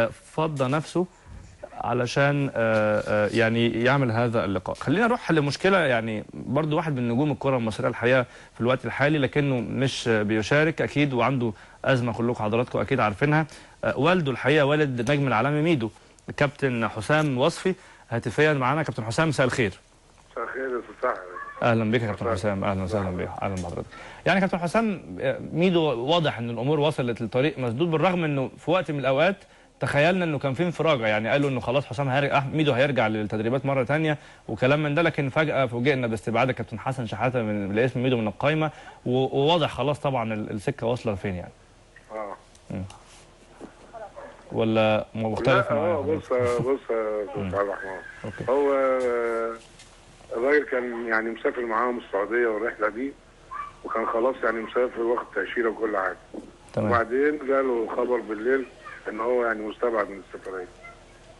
فضى نفسه علشان يعني يعمل هذا اللقاء. خلينا نروح لمشكلة يعني برضو واحد من نجوم الكره المصرية الحقيقة في الوقت الحالي، لكنه مش بيشارك اكيد وعنده ازمة كلكم حضراتكم اكيد عارفينها. والده الحقيقة والد نجم العالمي ميدو، الكابتن حسام وصفي، هاتفيا معانا. كابتن حسام مساء الخير. مساء الخير يا استاذ سحر. اهلا بك يا كابتن حسام، اهلا وسهلا بك، اهلا بحضرتك. يعني كابتن حسام، ميدو واضح ان الامور وصلت لطريق مسدود، بالرغم انه في وقت من الاوقات تخيلنا انه كان في انفراجه، يعني قالوا انه خلاص حسام هيرجع، ميدو هيرجع للتدريبات مرة ثانية وكلام من ده، لكن فجاة فوجئنا باستبعاد الكابتن حسن شحاته من الاسم ميدو من القايمة، وواضح خلاص طبعا السكة واصله لفين يعني. ولا مختلف معايا؟ بص بص يا استاذ عبد الرحمن، هو الراجل كان يعني مسافر معاهم السعودية والرحلة دي، وكان خلاص يعني مسافر واخد تاشيرة وكل حاجة. تمام. وبعدين جاله خبر بالليل ان هو يعني مستبعد من السفرية،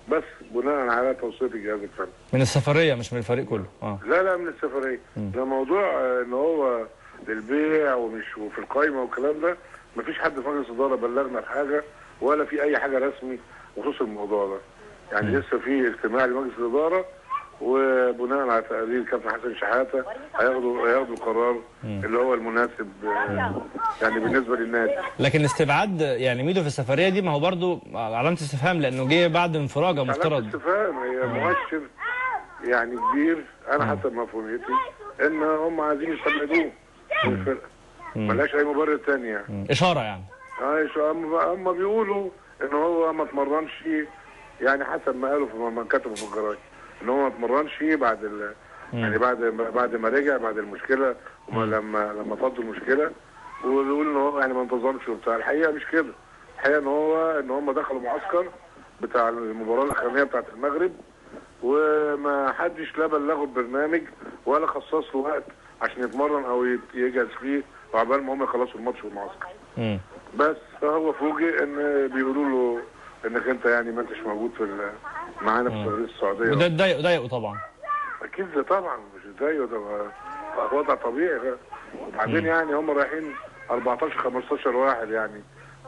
بس بناء على توصية الجهاز الفني. من السفرية مش من الفريق كله؟ لا لا، من السفرية. ده موضوع ان هو للبيع ومش وفي القايمة والكلام ده، مفيش حد في مجلس الادارة بلغنا بحاجة ولا في اي حاجة رسمي بخصوص الموضوع ده. يعني لسه في اجتماع لمجلس الادارة، وبناء على تقرير كابتن حسن شحاته هياخدوا القرار اللي هو المناسب يعني بالنسبة للنادي. لكن استبعاد يعني ميدو في السفرية دي، ما هو برضه علامة استفهام، لانه جه بعد انفراجه مفترض. علامة استفهام، هي مؤشر يعني كبير، انا حسب مفهوميتي ان هم عايزين يستبعدوه من الفرقة، ملهاش اي مبرر ثاني يعني. اشارة يعني. هم بيقولوا ان هو ما اتمرنش، يعني حسب ما قالوا في ما كتبوا في الجرايد ان هو ما اتمرنش بعد يعني بعد ما رجع بعد المشكلة، لما فضوا المشكلة، وبيقول ان هو يعني ما انتظمش وبتاع. الحقيقة مش كده، الحقيقة ان هو ان هم دخلوا معسكر بتاع المباراة الاخرانية بتاعت المغرب، وما حدش لا بلغه ببرنامج ولا خصص له وقت عشان يتمرن او يجهز فيه وعقبال ما هم يخلصوا الماتش والمعسكر. بس فهو فوجئ ان بيقولوا له انك انت يعني ما انتش موجود في معانا في سفرية السعودية. وده ضايقه طبعا. اكيد طبعا، مش ضايقه، ده وضع طبيعي. وبعدين يعني هم رايحين 14 15 واحد،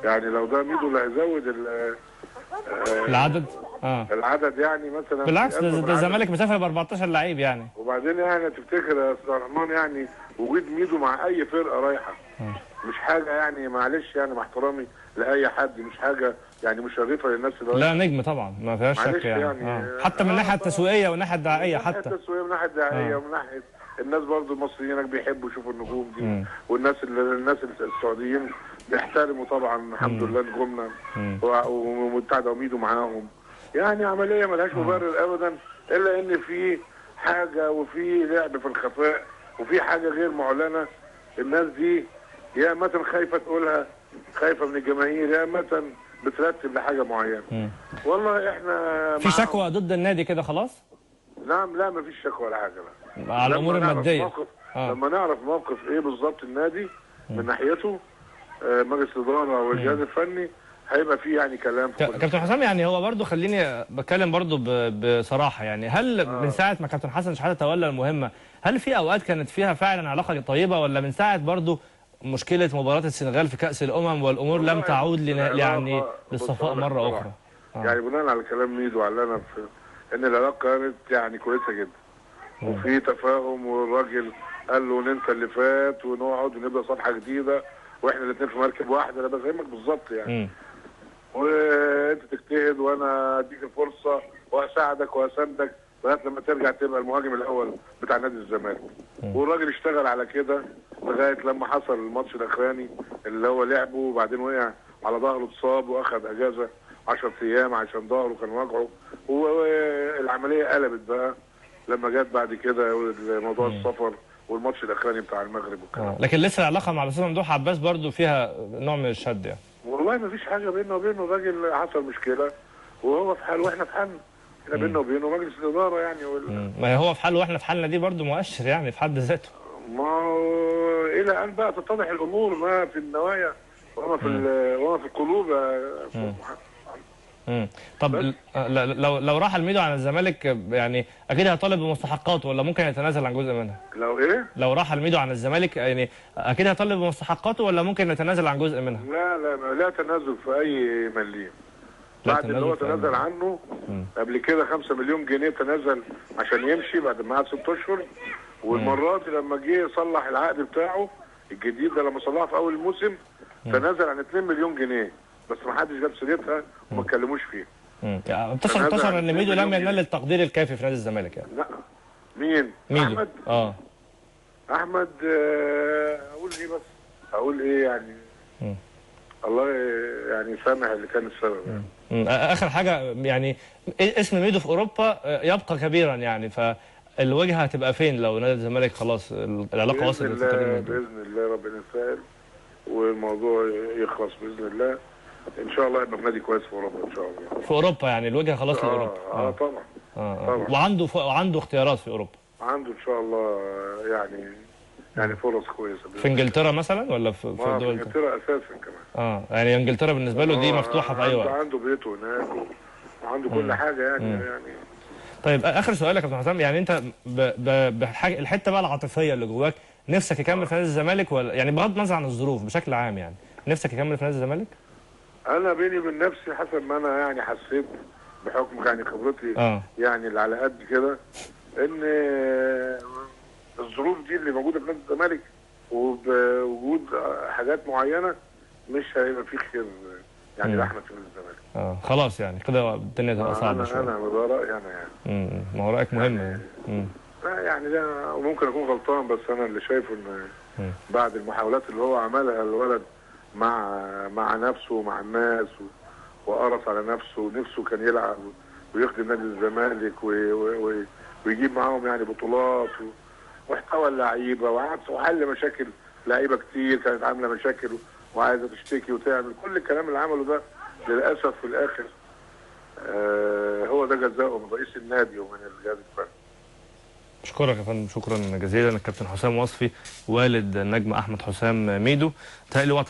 يعني لو ده ميدو اللي هيزود العدد العدد يعني مثلا. بالعكس، ده الزمالك مسافر ب 14 لعيب يعني. وبعدين يعني تفتكر يا استاذ الرحمن يعني وجود ميدو مع اي فرقه رايحة مش حاجة يعني، معلش يعني مع احترامي لاي حد، مش حاجة يعني مشرفة للناس اللي لا نجم طبعا ما فيهاش شك يعني. حتى من الناحية التسويقية والناحية الدعائية، حتى من الناحية التسويقية ومن الناحية الدعائية ومن ناحية الناس برضو المصريين هناك بيحبوا يشوفوا النجوم دي، والناس الناس السعوديين بيحترموا طبعا الحمد لله نجومنا وبتاع ده وميدو معاهم. يعني عملية ملهاش مبرر ابدا، الا ان في حاجة وفي لعب في الخفاء وفي حاجة غير معلنة. الناس دي يا مثلا خايفة تقولها، خايفة من الجماهير، يا مثلا بترتب لحاجة معينة. والله احنا في شكوى ضد النادي كده خلاص؟ نعم، لا مفيش شكوى ولا حاجة، لا على الامور المادية. لما نعرف موقف ايه بالظبط النادي من ناحيته، مجلس الادارة والجهاز الفني، هيبقى فيه يعني كلام. كابتن حسام، يعني هو برضو خليني بتكلم برضو بصراحة، يعني هل من ساعة ما كابتن حسن شحاته تولى المهمة، هل في اوقات كانت فيها فعلا علاقة طيبة، ولا من ساعة برضو مشكلة مباراة السنغال في كاس الامم والامور لم تعود يعني للصفاء مرة اخرى؟ يعني بناء على كلام ميدو على انا ان العلاقة كانت يعني كويسة جدا، وفي تفاهم، والراجل قال له ننسى اللي فات ونقعد ونبدا صفحة جديدة، واحنا الاثنين في مركب واحدة. انا بفهمك بالظبط يعني. وانت تجتهد وانا اديك الفرصة واساعدك واساندك لغاية لما ترجع تبقى المهاجم الاول بتاع نادي الزمالك. والراجل اشتغل على كده لغاية لما حصل الماتش الاخراني اللي هو لعبه، وبعدين وقع على ظهره، اتصاب واخد اجازه 10 ايام عشان ظهره كان وجعه، والعملية قلبت بقى لما جت بعد كده موضوع السفر والماتش الاخراني بتاع المغرب والكلام. لكن لسه العلاقة مع الاستاذ ممدوح عباس برضو فيها نوع من الشد يعني. والله ما فيش حاجة بيننا وبينه، الراجل حصل مشكلة وهو في حاله واحنا في حالنا، احنا بيننا وبينه مجلس الادارة يعني ما هو في حاله واحنا في حالنا، دي برضو مؤشر يعني في حد ذاته. ما هو الى ان بقى تتضح الامور ما في النوايا وما في وما في القلوب. طب لو راح الميدو عن الزمالك يعني اكيد هيطالب بمستحقاته، ولا ممكن يتنازل عن جزء منها؟ لو ايه؟ لو راح الميدو عن الزمالك يعني اكيد هيطالب بمستحقاته، ولا ممكن يتنازل عن جزء منها؟ لا لا لا تنازل في اي مليم. بعد اللي هو تنازل عنه قبل كده 5 مليون جنيه تنازل عشان يمشي بعد ما قعد 6 اشهر. والمرة دي لما جه يصلح العقد بتاعه الجديد ده، لما صلحه في اول الموسم تنازل عن 2 مليون جنيه بس ما حدش جاب سيرتها وما اتكلموش فيها. يعني انتشر ان ميدو لم ينال التقدير الكافي في نادي الزمالك يعني. لا مين؟ ميدو. احمد. احمد اقول ايه بس؟ اقول ايه يعني؟ الله يعني سامح اللي كان السبب يعني. اخر حاجة يعني اسم ميدو في اوروبا يبقى كبيرا يعني، فالوجهه هتبقى فين لو نادي الزمالك خلاص العلاقة وصلت؟ باذن الله ربنا يسهل والموضوع يخلص باذن الله. ان شاء الله يبقى في نادي كويس في اوروبا ان شاء الله. في اوروبا يعني الوجهة خلاص لاوروبا. طبعا. طبعا. وعنده اختيارات في اوروبا. عنده ان شاء الله يعني فرص كويسة. في انجلترا مثلا ولا في دول؟ في انجلترا اساسا كمان. يعني انجلترا بالنسبة له دي مفتوحة في اي وقت. عنده بيته هناك وعنده كل حاجة يعني. يعني طيب اخر سؤال يا كابتن حسام، يعني انت الحتة بقى العاطفية اللي جواك، نفسك يكمل في نادي الزمالك ولا يعني بغض النظر عن الظروف بشكل عام، يعني نفسك يكمل في نادي الزمالك؟ انا بيني وبين نفسي حسب ما انا يعني حسيت بحكم يعني خبرتي يعني اللي على قد كده، ان الظروف دي اللي موجودة في نادي الزمالك وبوجود حاجات معينة مش هيبقى في خير يعني لاحمد في نادي الزمالك. خلاص يعني كده الدنيا تبقى صعبة شوية. انا ده رايي انا يعني. ما هو رايك مهم يعني. لا يعني ده وممكن اكون غلطان، بس انا اللي شايفه ان بعد المحاولات اللي هو عملها الولد مع نفسه ومع الناس وقرص على نفسه ونفسه كان يلعب ويخدم نادي الزمالك ويجيب معاهم يعني بطولات واحتوى اللعيبة وحل مشاكل لعيبة كتير كانت عامله مشاكل وعايزه تشتكي وتعمل كل الكلام اللي عمله ده، للاسف في الاخر هو ده جزاؤه من رئيس النادي ومن الجهاز الفني. اشكرك يا فندم، شكرا جزيلا الكابتن حسام وصفي والد النجم احمد حسام ميدو.